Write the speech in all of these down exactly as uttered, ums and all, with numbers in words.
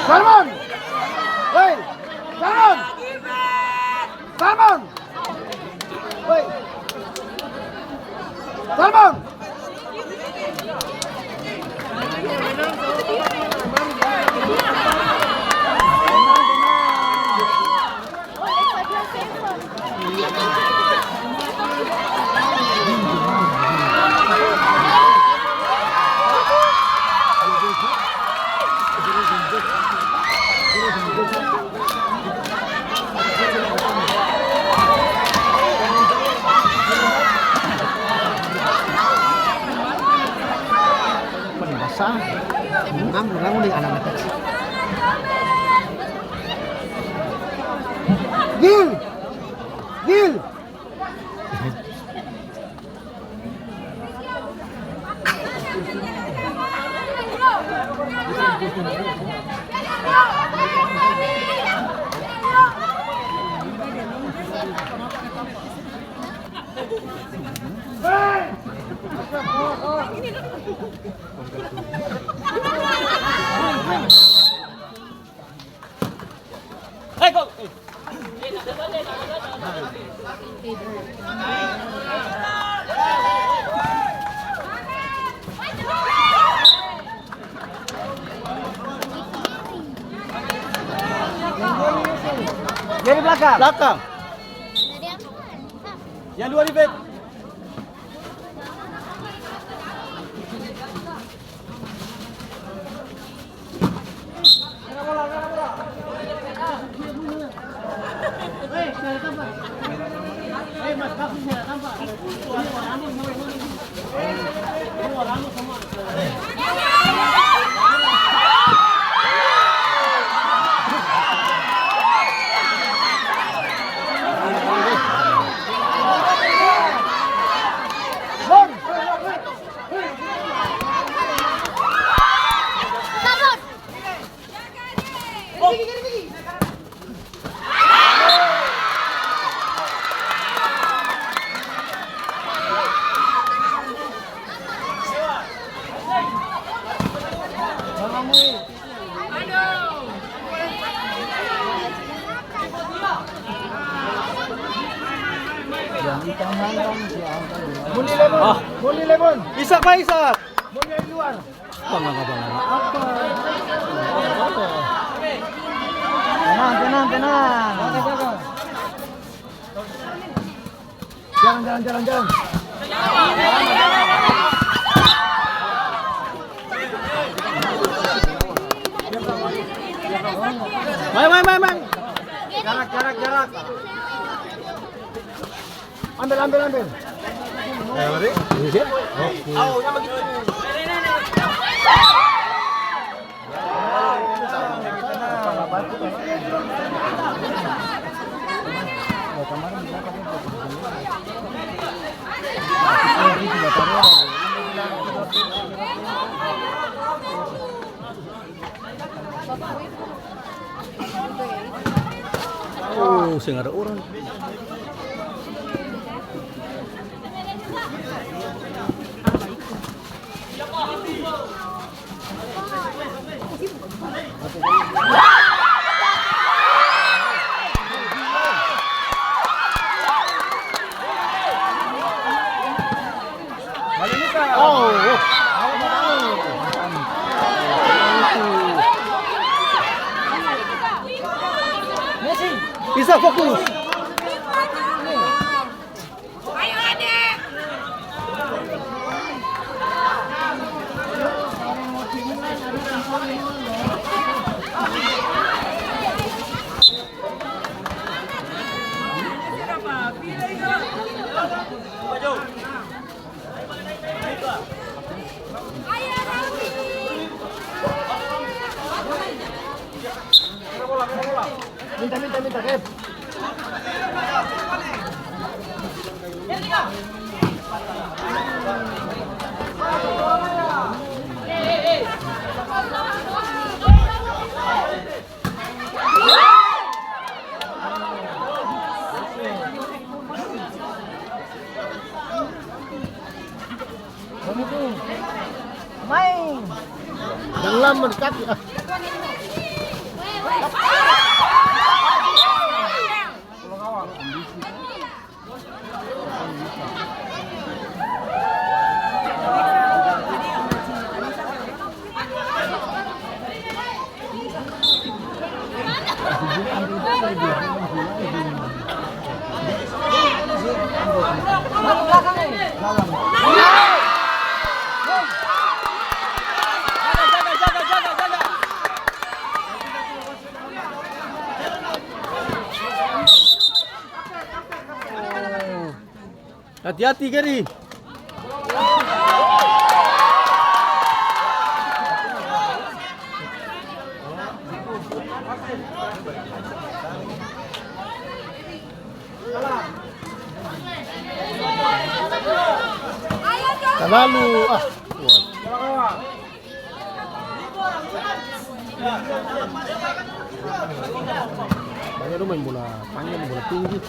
Salmon! Hei! Salmon! Salmon! Hei! Salmon! Basah. Ngam, ngam deng anak-anak kecil. Gil! Gil! Dari belakang. Belakang. Yang dua di back. Muli Lemon, ah. Muli Lemon. Isak, Pak Isak. Muli dari luar. Bang, bang, bang, bang. Apa? Tenang, tenang, tenang. Jaga, jaga. Jalan, jalan, jalan, jalan. Mai, mai, mai, mai. Jarak, jarak, jarak. Ambil, ambil, ambil. Iya. Oke. Oh, seng ada orang. Bisa fokus. Minta, minta, minta, Kep. Maeng. Jang lama di kaki, ah. Hati-hati, Geri. Talalu, ah. Banya dong main bola panjang, bola tinggi.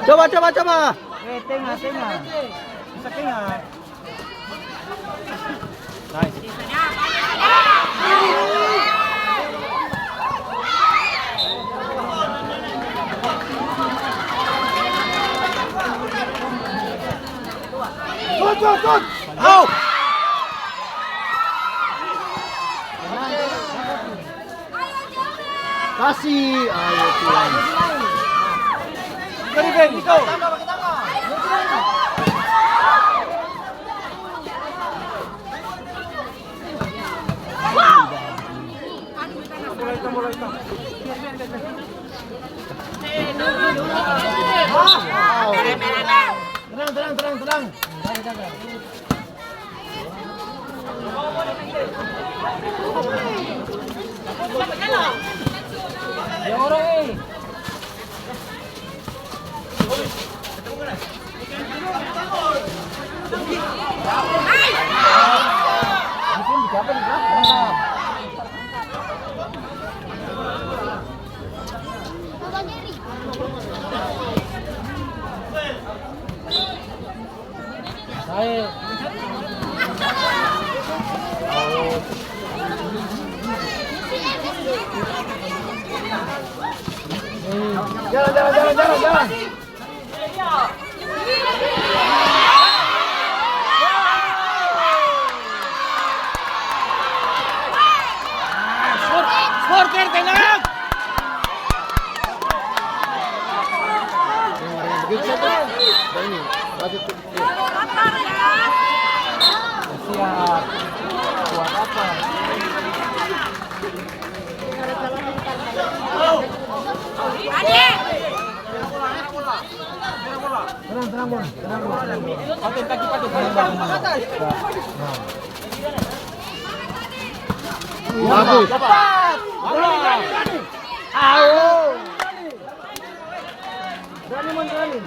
Coba, coba, coba. Eh, tenga, tenga. Bisa tenga. Nice. Out. Kasi, ayo Tuhan. Beri, beri, go. Tenang, tenang, tenang, tenang. Jalan, jalan, jalan, jalan, jalan. Supporter tenang. Siap. Buat apa? Tenang, tenang, Bun. Tenang, Bun. Paten kaki, paten, paten, paten. Bagus. Cepat. Ayo. Berani, Bun, berani.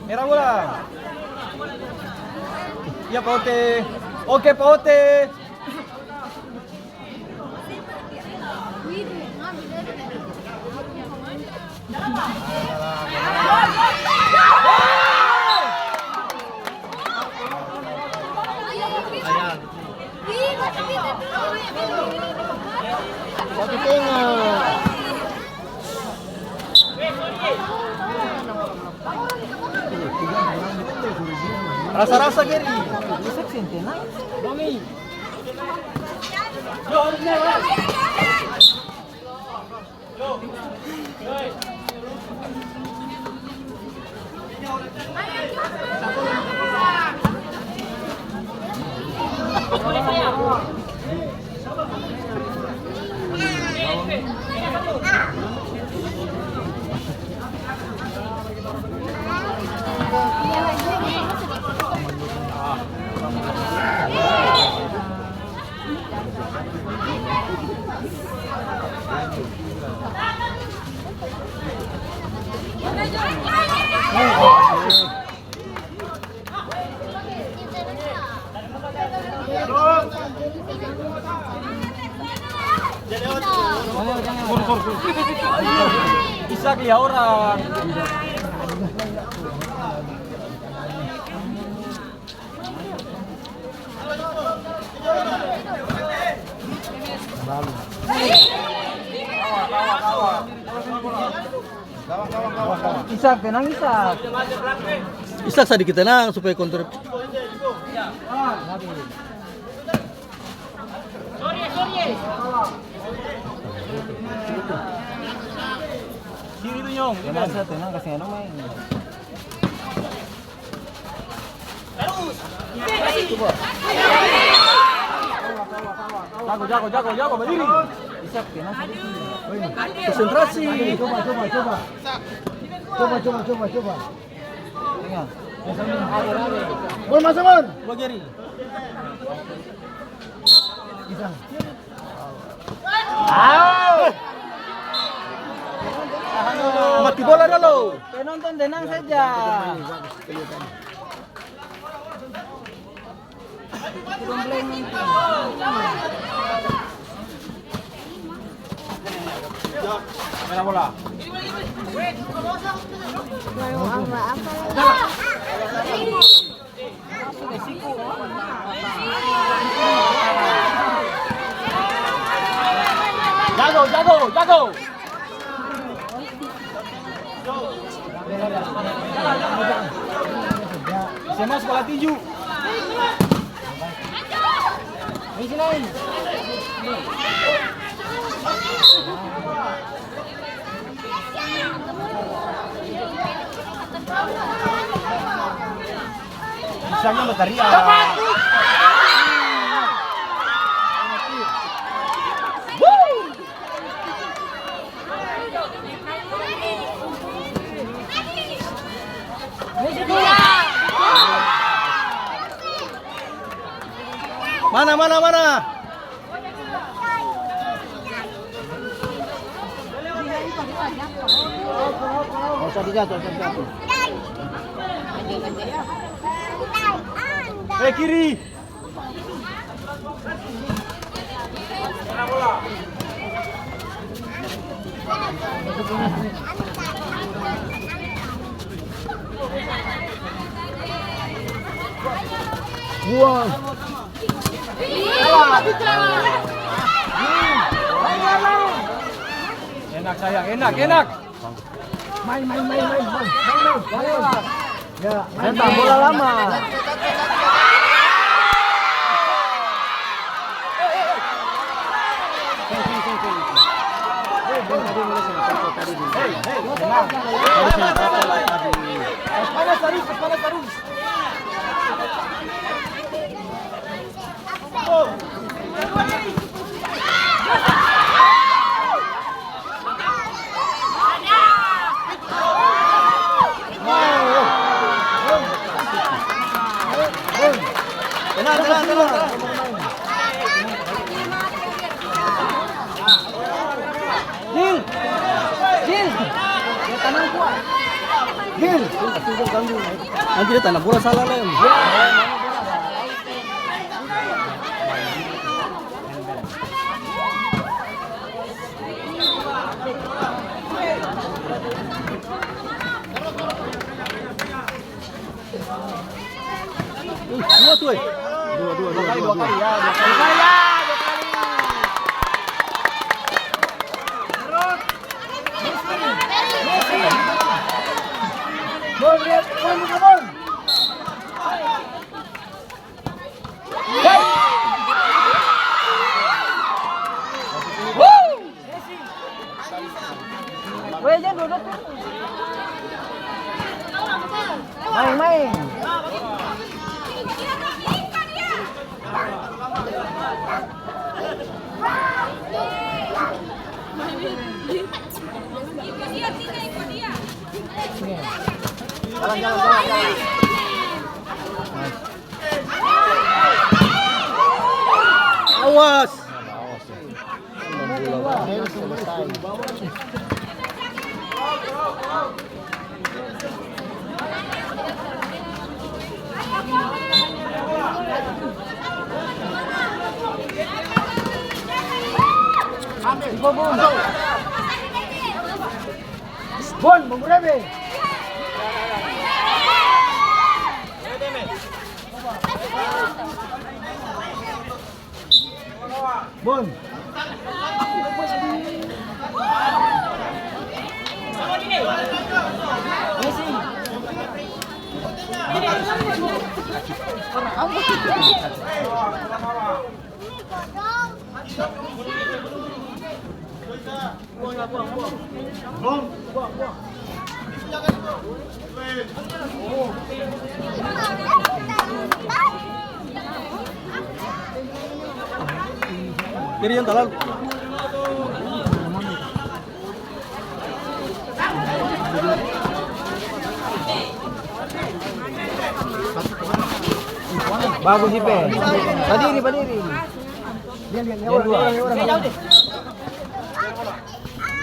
Merah bola. Iya, Pak Ote. Oke, Pak Ote. Satu tengah. Rasa-rasa, Geri. Bisa sentenang. Domi. Isak lia orang. Isak, tenang, Isak. Isak sadiki tenang supaya kontrol. Kiri tuh, Nyong. Tenang, Sa, tenang, kasih anu main. Jago, jago, jago, jago, badiri. Konsentrasi. Coba, coba, coba. Coba, coba, coba, coba. Gol masuk, Bang. Gol kiri. Bisa. Mati bola dolo. Penonton tenang saja. Merah bola. Jago, jago, jago. S M A sekolah tinju. Pisangnya batariak. Mana, mana, mana? Satu jatuh, satu jatuh. Eh, kiri. Buang. Enak sayang, enak, enak. Main, main, main, main, main. Main, main. Ya, main. Bola lama. Panas tarus, panas tarus. Tenang, tenang, tenang, tenang. Gil! Gil! Dia tanang kuat. Gil! Nanti dia tanang bola salah, Lem. Dua tuh, eh. Dua, dua, dua, dua, dua. Dua kali, ya, dua kali. Bon, lihat, bon, buka, bon. Weh, jang dua-dua tuh. Maeng, maeng. Jalan, jalan, jalan, jalan. Awas. Bon, Bung Rebe. Bon. Jadi yang talalu. Bagus, Ipe. Badiri, badiri. Dia lihat, lihat orang, orang, orang.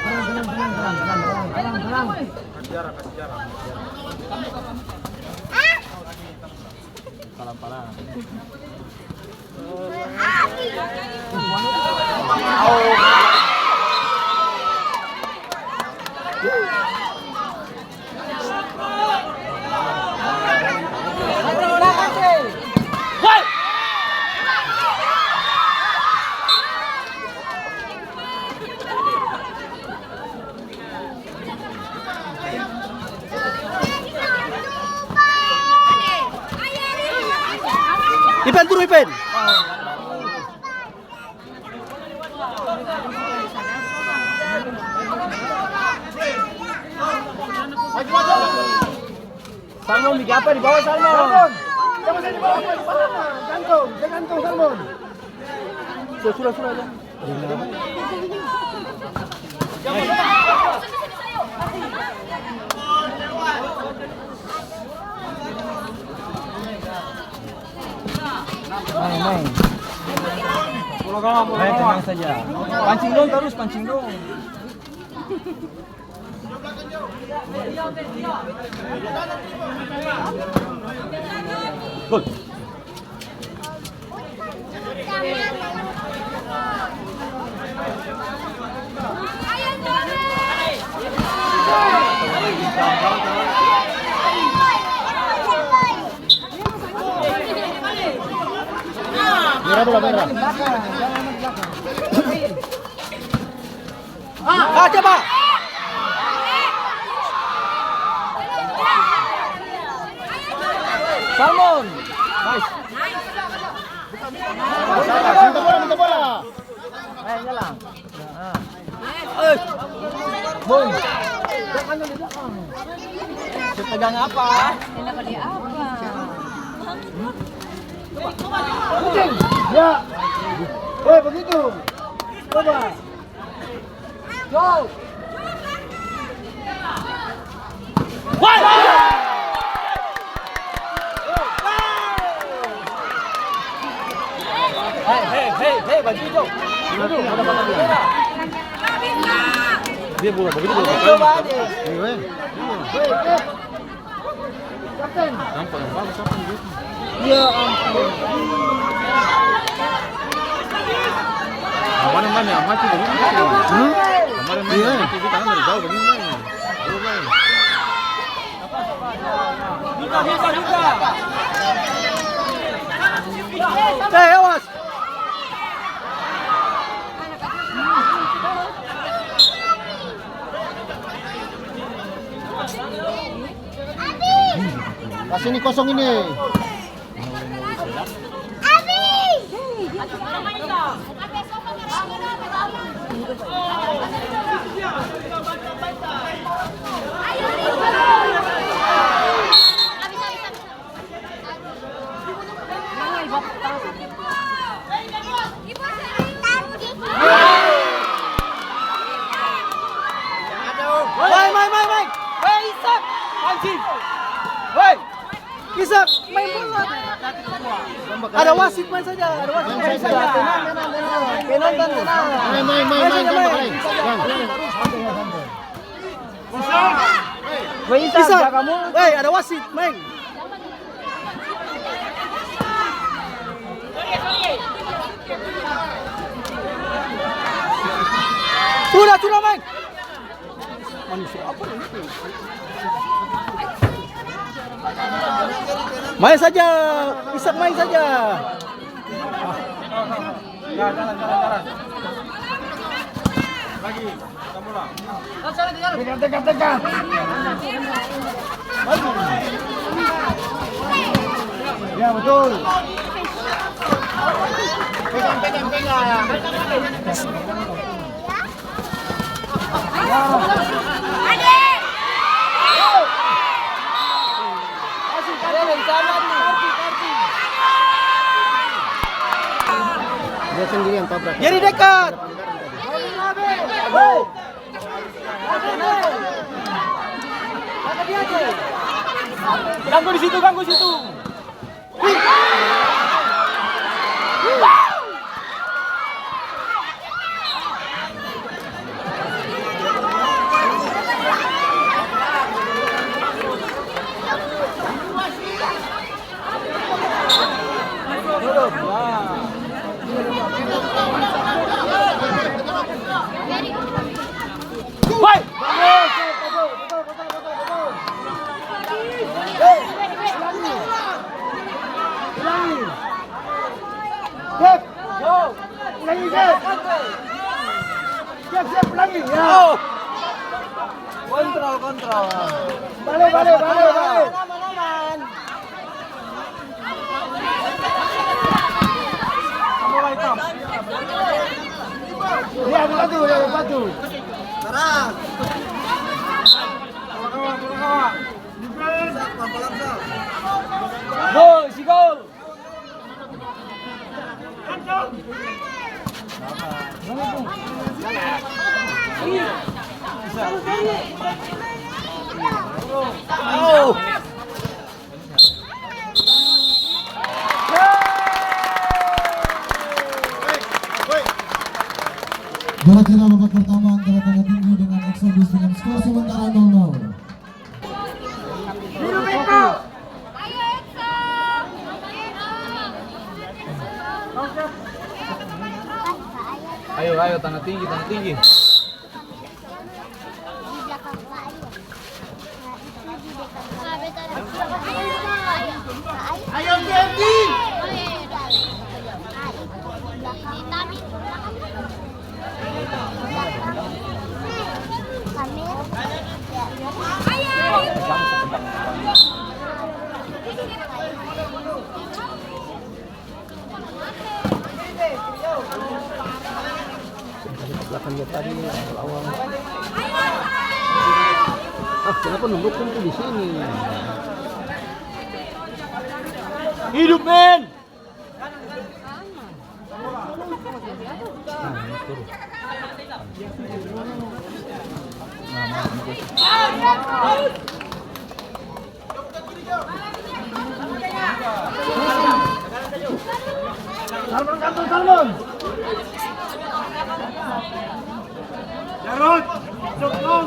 Tenang, tenang, tenang, tenang, tenang, tenang, tenang. Palang-palang. Ipen, turun, Ipen. Salmon biking apa di bawah, Salmon? Salmon. Jangan di bawah, jangan di bawah. Gantung, dia gantung, Salmon. Sudah, sudah, sudah, jangan. Main, main. Main, tenang saja. Pancing dong terus, pancing dong. Gol. Merah bola, merah. Ah, coba. Salmon. Nice. Minta bola, minta bola. Eh, nyelang. Ah. Eh. Boom. Setegang apa? Enak di apa? Ya. Eh, begitu. Coba. Go! Hei, hei, hei, hei, baju hijau. Duduk, udah makan dulu. Dia bola begitu, bola. Ayo, coba deh. Iya, weh. Kapten. Tampak yang bagus, apa yang bagus? Ya ampun. Kemarin main yang mati begini. Hmm? Kemarin main yang mati, kita kan dari jauh begini, main. Jauh, main. Bisa, bisa, bisa. Eh, awas. Pas ini kosong ini. Main, main, main, main. Hei, Isak. Anjing. Hei. Isak, main bola. Ada wasit, main saja. Ada wasit, main saja. Penonton, tenang. Main, main, main, main, main, main. Weh, Isak, jaga mulut. Weh, ada wasit, main. Sudah main. Manusia apa ini? Main saja, Ishak main saja. Jalan, jalan, jalan. Lagi, kita pulang. Dekat, dekat, dekat. Ya, betul. Pegang, pegang, pegang. Dia sendiri yang tabrak. Jadi dekat. Ganggu di situ, ganggu di situ. Woi! Siap, siap, ulangi. Ya. Kontrol, kontrol. Bale, bale, bale, bale. Aman, aman. Iya, ada batu, ada batu. Sekarang. Gol, si gol. Berakhirlah babak pertama antara Tanah Tinggi dengan Exodus dengan skor sementara nol nol. Ayo, ayo, Tanah Tinggi, Tanah Tinggi. Ayo, Ferdi. Belakangnya tadi lawan. Ah, kenapa nunduk tuh di sini? Hidup, men! Salmon, Salmon, Salmon! Jarod! Sukung!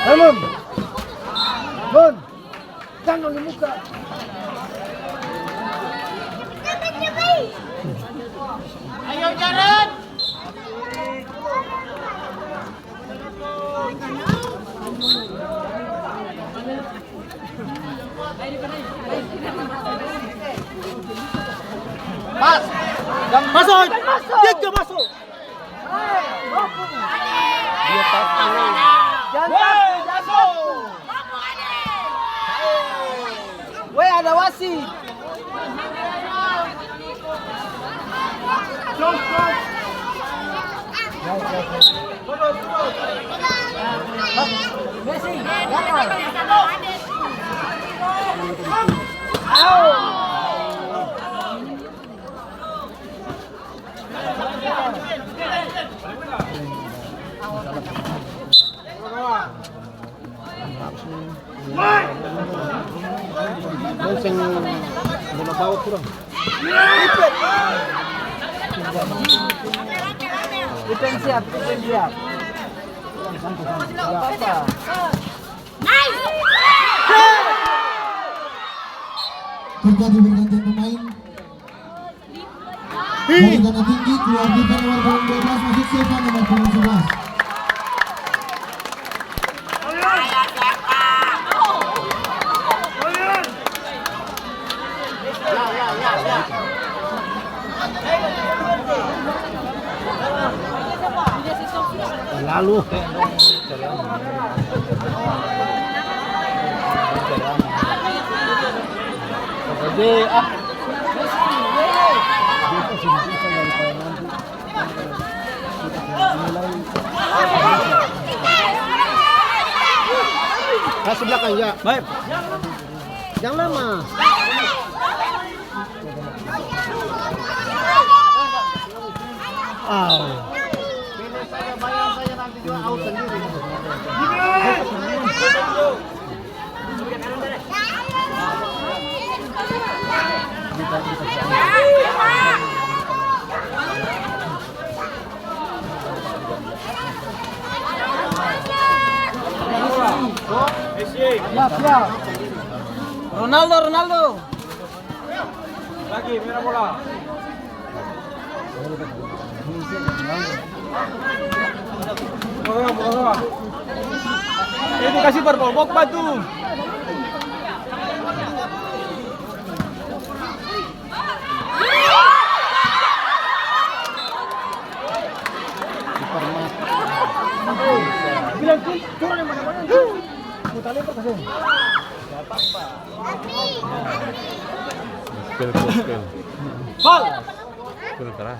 Bangun! Bangun! Tangan di muka. Ayo, Jarod. Pas. Masuk. Dia masuk. Dia takut. Jangan takut, jangan takut. Weh, ada wasit. Seng, Bawa kurang. Ipeng siap, Ipeng siap. Santai, santai. Tidak apa-apa. Terjadi pergantian pemain. Dari Tanah Tinggi keluar di nomor punggung dua belas, masuk Sefa nomor punggung sebelas. Lalu. Kasih belakang, ya. Baik. Jang lama. Au. Siap, siap. Ronaldo, Ronaldo. Lagi, merah bola. Itu kasih par Paul Pogba tuh. Bilang, "Turun yang mana-mana." Putar lempar ke sini. Gokil, gokil. Gol. Gokil keras.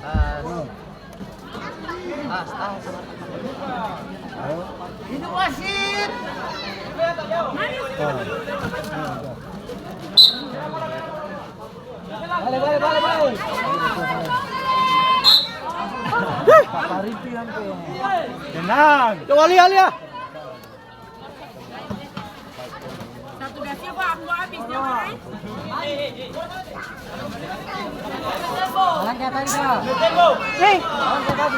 Hidup wasit. Bale, bale, bale, bale. Tenang. Coba lia, lia. Satu gasnya kok aku habis, jangan, eh. Jalan ke atas, Kak. Hei. Jalan ke atas.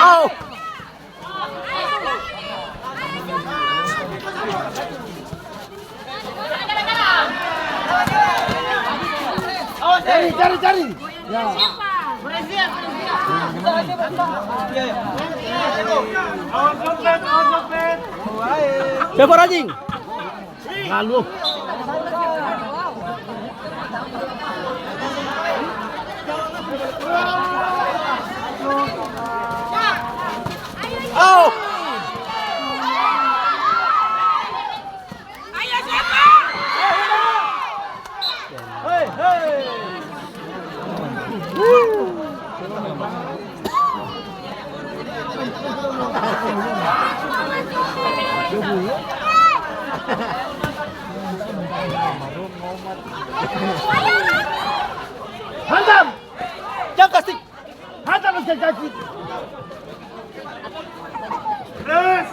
Au! Cari, cari, cari. Ya. Siapa, Rajing? Lalu. Au! Hei, hei! Hantam! Jang kasih! Hantam, kasih kaki! Terus!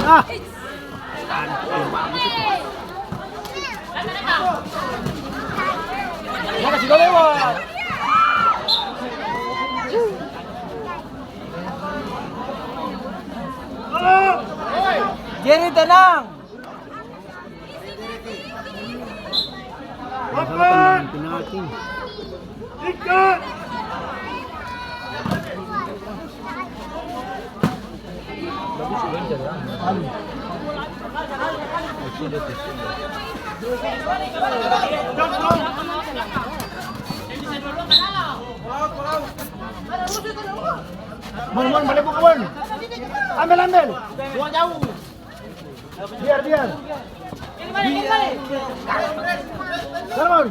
Ah! Dia kasih gol lewat. Jerry, tenang. Masalah tendangan penalti. Bon, bon, bale buka, bon. Ambil, ambil. Buang jauh. Biar, biar. Biar. Bangun.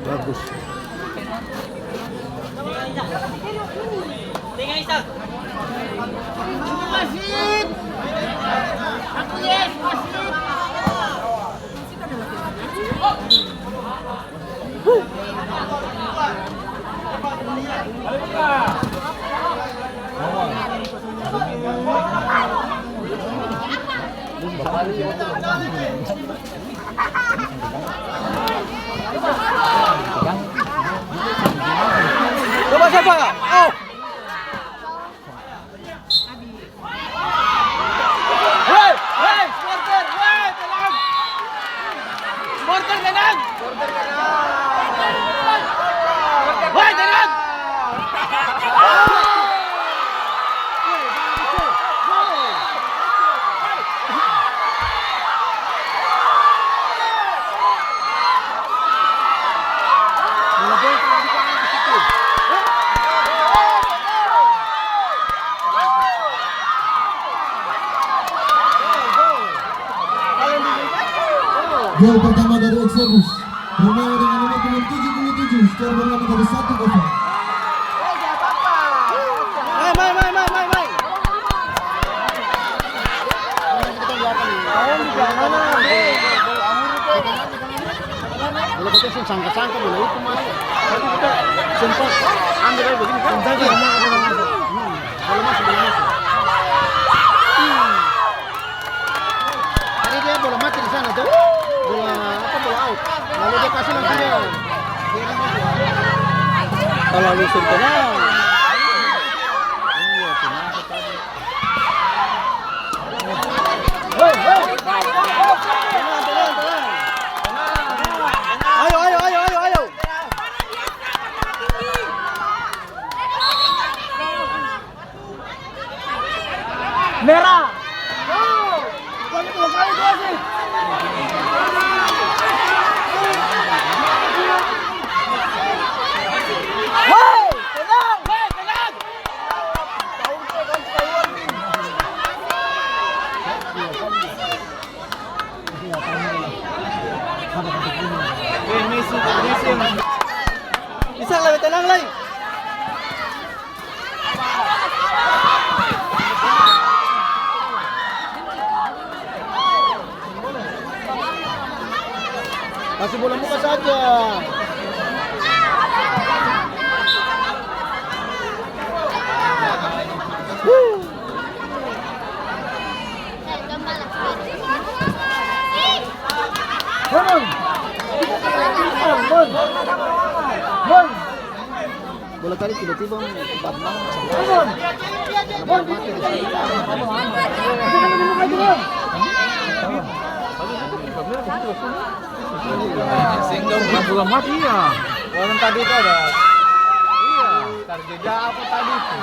Bagus. Wasit. Aku, yes, wasit. Coba siapa? Oh. Hei, hei, supporter, hei, tenang. Supporter, tenang. Supporter, tenang. Hei, tenang. Gol pertama dari Exodus. Romeo dengan nomor punggung tujuh puluh tujuh, skor bermain dari satu kosong. Mai, mai, mai, mai, mai, mai. Bola kita seng sangka-sangka bola itu, Mas. Tadi kita sempat ambil aja begini, kan? Jaga, jaga bola masuk. Hmm, bola masuk, bola masuk. Hmm. Tadi dia bola mati di sana, tuh. Bola apa, bola out. Lalu dia kasih langsung dia. Kalau langsung tenang. Iya, tenang sekali. Ayo, ayo, ayo, ayo, ayo. Merah. Woi, tenang. Woi, tenang. Bisa lebih tenang lai. Kasi bola muka saja. Bola tadi tiba-tiba cepat banget. Sehingga bola mati, iya. Orang tadi itu ada, iya, target apa tadi itu?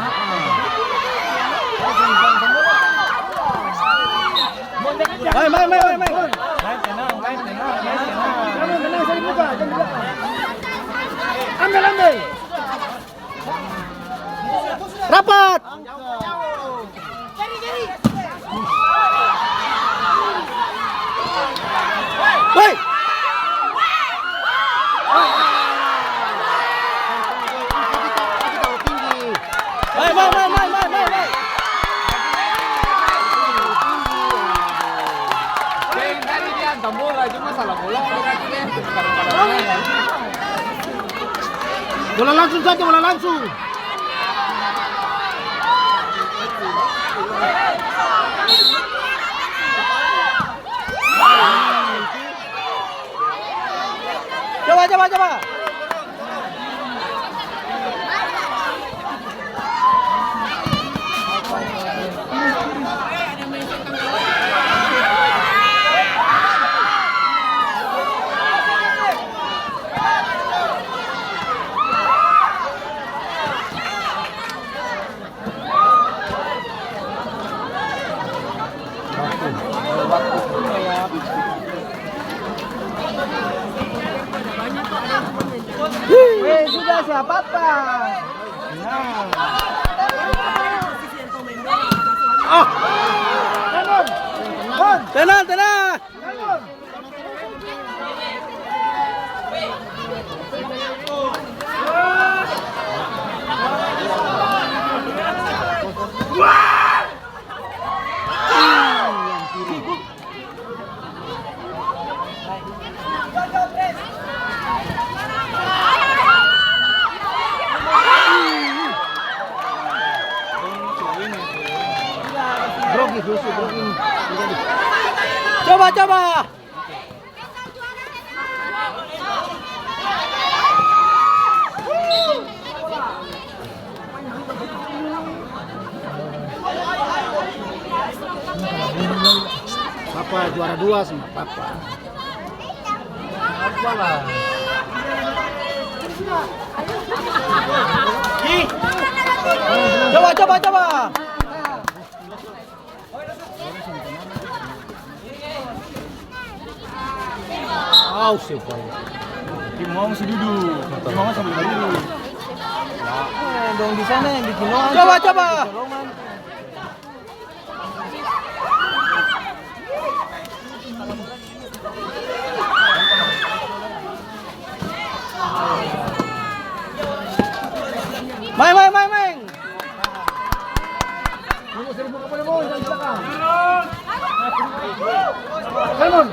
Main, main, main, main, main. Main tenang, main tenang, main tenang. Jangan tenang, saya buka, jangan buka. Ambil, ambil. Rapat. Woi. Mai, mai, mai. Deng, tadi dia hantam bola, cuma salah bola, orang kaki dia. Bola langsung saja, bola langsung. Coba, coba, coba. Weh, sudah siapa apa? Nah. Ah. Tenang, tenang. Grogi, grogi, grogi. Coba, coba. Papa juara dua sama papa. Coba, coba, coba. Au, se pau. Di mong si dudu. Di mong sama dudu. Eh, dong di sana yang bikin longan. Coba, coba. Maeng, maeng, maeng, maeng. Simon.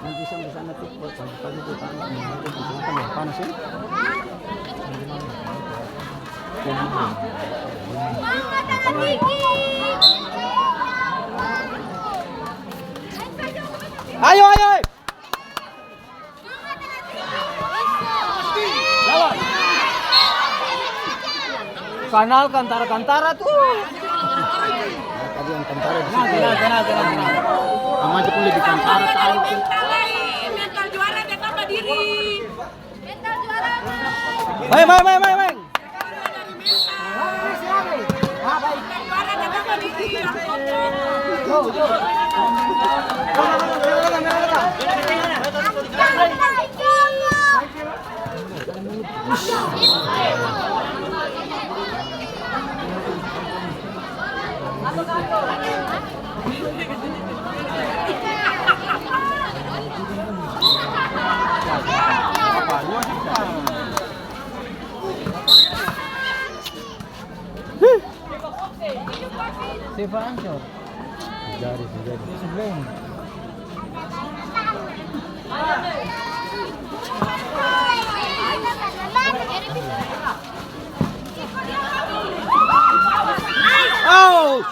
Nanti sampai sana tuh, pagi-pagi tuh, panas ya. Ayo, ayo, ayo. Jalan. Kanal kantara-kantara tuh. Nah, tadi yang kantara di situ. Tenang, tenang, tenang, tenang. Sama aja pun lebih kantara tahu tuh. Mental juara tetap berdiri. Maeng, maeng, maeng, maeng, maeng. Seva ancor. Jadi, jadi. Dia sebelum. Aus!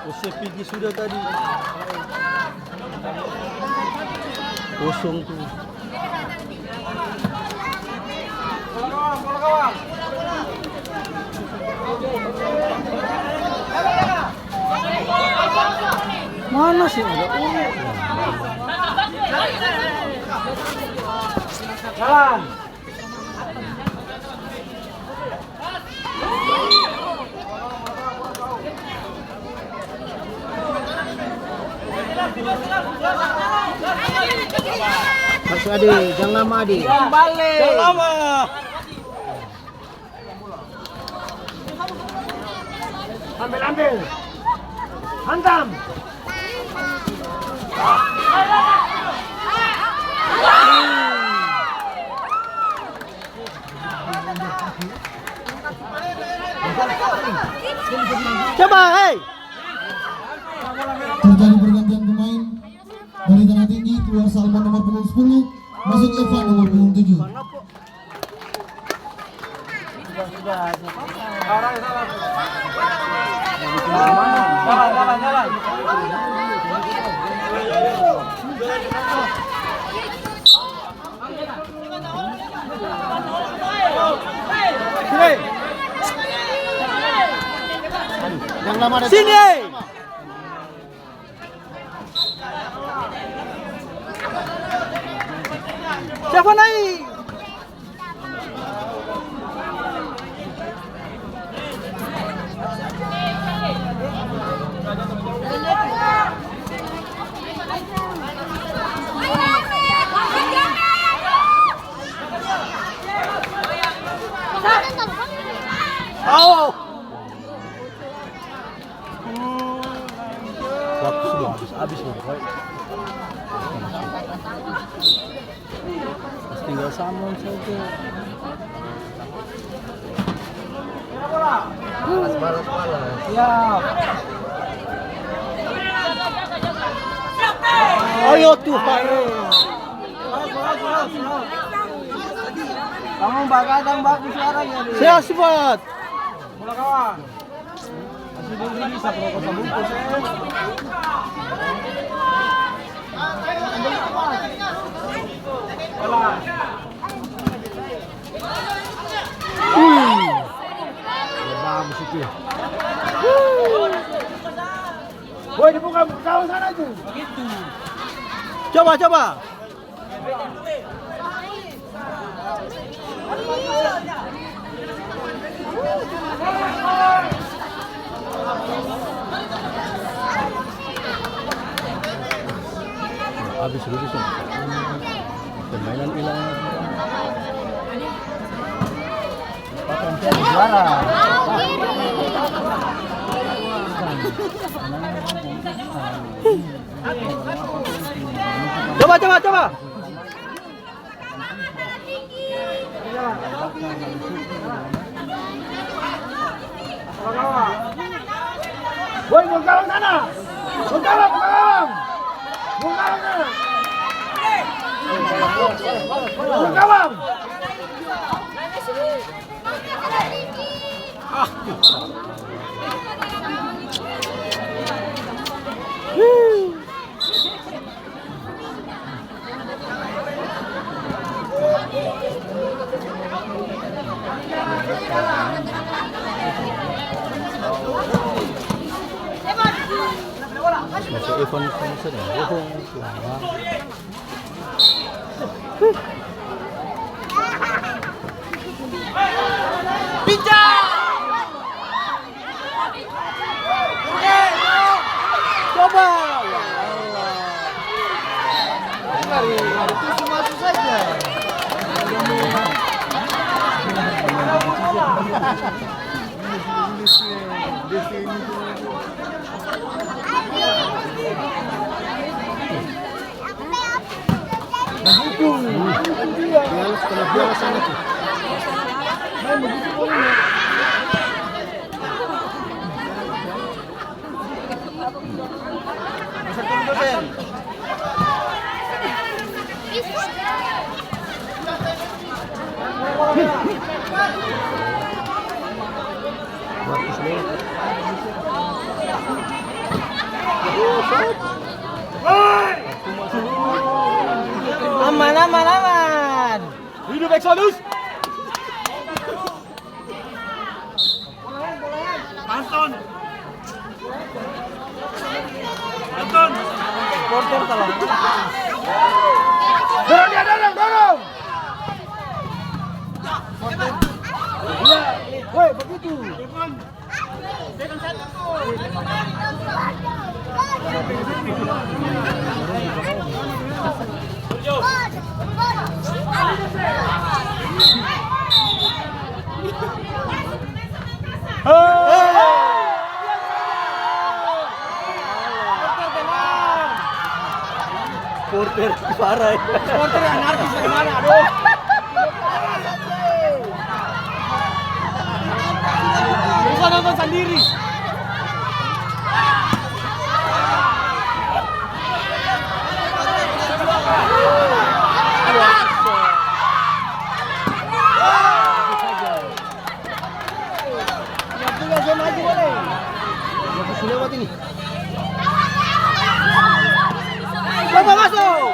Ose pigi sudah tadi. Kosong tu. Mana sih ada orang? Jalan. Harus ade, jang lama ade. Jang bale. Jang lama. Ambil, ambil. Hantam. Coba, hei. Terjadi pergantian pemain. Dari Tanah Tinggi keluar Salman nomor punggung sepuluh, masuk Evan nomor punggung tujuh. Sini! Siapa naik? Samon saja. Balas, balas, balas. Siap. Ayo, Tuhan. Kamu bagadang bagus suaranya, nih. Sehat, sehat. Bola, kawan. Masih belum bisa, perokok sabungkus, eh. Wih. Bagus itu. Woi, dibuka gawang sana itu. Coba, coba. Abis dulu sih. Permainan hilang. Juara. Coba, coba, coba. Woi, mau gawang sana. Mau gawang, mau gawang. Mau gawang sana. Mau gawang. Masih Evan, Evan sedang bohong. Coba. Lari, lari, terus masuk saja. Aman, aman, aman. Hidup Exodus. Anton. Anton. Supporter salah. Dorong dia, dorong, dorong. Iya, woi, begitu. Supporter parah ya. Supporter anarkis bagaimana? Aduh. Bisa nonton sandiri. Yang punya zona aja boleh. Yang su lewat ini. Coba masuk.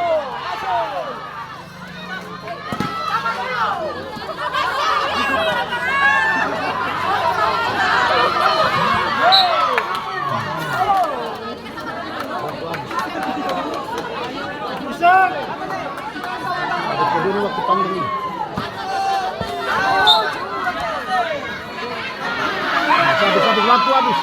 Ada peduli waktu panggil ini. Habis, habis, habis, waktu habis.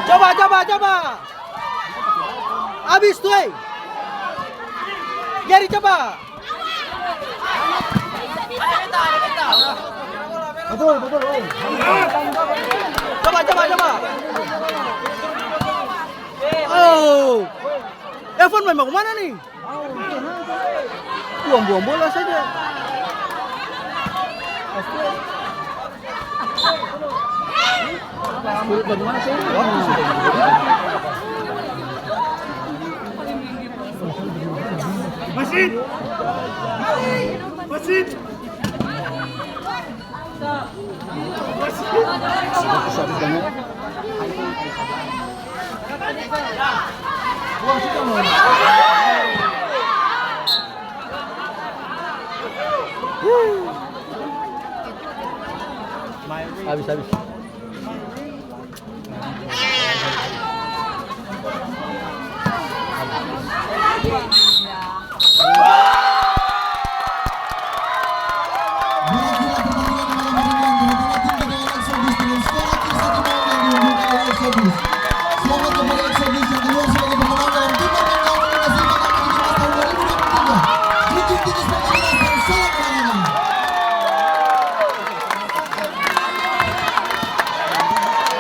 Coba, coba, coba. Abis tu, e. Gary, coba. Coba, coba, coba. Oh. Evan main baku mana nih? Buang-buang bola saja. Bagaimana sih? Waktu sudah. Masih. Masih. Habis, habis. Berakhirlah pertandingan malam hari ini antara tim P T L Exodus dengan skor akhir satu nol yang diunggulkan oleh Exodus. Selamat kepada Exodus yang keluar sebagai